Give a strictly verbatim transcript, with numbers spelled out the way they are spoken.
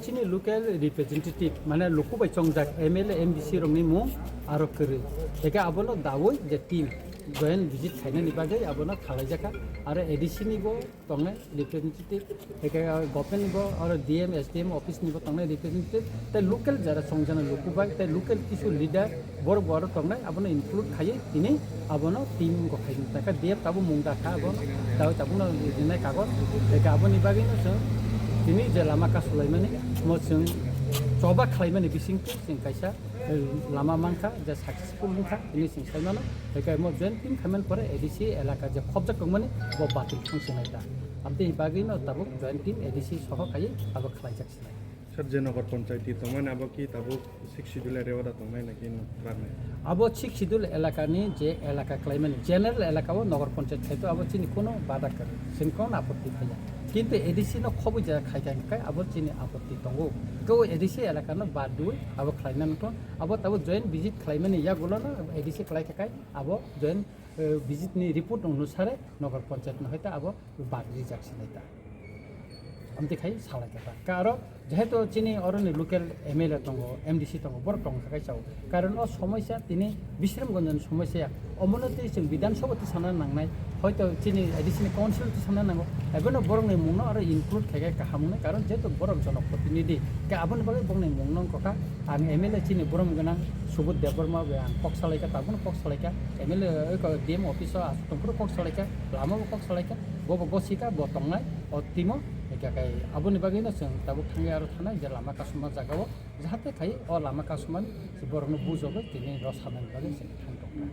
Chini local representative, mane luku bai chongjak M L A, M D C rokni mung aro kwrwi. Eke abono dawi je team joint visit khainani bagwi abono khalaijakha. Aro A D C ni bo tongnai representative, eke government ni bo aro D M, S D M office ni bo tongnai representative, tei local jara chongjana luku bai, tei local kisu leader, borok bo aro tongnai, abono include khaiwi tini abono team go khaini. Tei khe D M tabuk mung dakha, abo tabuk tabukno rinai kagoj. Tei khe aboni bagwino chwng tini je lama kasulaimani, mo chwng choba khlaimani bisingtwi chwng kaisa, eh, lama mankha, je successful wngkha, tini chwng saimano. Tei khe mo joint team khaimani pore A D C elaka je khobjak tongmani, bo batil thung sinai ta. Amtwi bagwino tabuk joint team A D C soho khaiwi abo khlaijak sinai. Sir, je Nagar Panchayati tongmani abo ki tabuk Sixth Schedule area o da tongnai na ki nokra nai? Abo Sixth Schedule elakani je elaka khlaimani, general elaka o Nagar Panchayat khai to abo chini kono bada kwrwi, chini kono apotti phaiya. Kintu A D C no khobwi jora khai khai khai abo chini apotti tongo. Kebo A D C elaka no bad dui abo khlaina nangkho. Abo tabo joint visit khlaimani yagulo no A D C khlai kha khai abo joint, eh, visit ni report onusare Nagar Panchayat no hai ta abo bad rijak sinai ta. Amtwi khai salai kha ta. Ka aro jehetu chini oroni local M L A tongo, M D C tongo, borok tong kha kaisa o. Karon o somosya tini Bisramganj ni somosya. Omono twi chwng Bidhan Sabha twi sana nangnai, hoito chini A D C ni council twi sana nango. Ebono borokni mungno aro include khai khai kaham wngnai, karon jehetu borok jonoprotinidhi. Ka aboni bagwi bongni mungno wngkha kha, ang M L A chini borom gwnang Subodh Debbarma bai ang kok salai kha, tabukno kok salai kha, M L A oi ko D M office o aswk tongphuru kok salai kha, lama bo kok salai kha, bo bo gosi kha, bo tongnai, o timo, eka kai aboni bagwi no chwng tabuk thangwi aro thanai je lama kasuma jaga o, jahate khai o lama kasumani borokno bujogwi tini ro sanani bagwi chwng thang tong kha.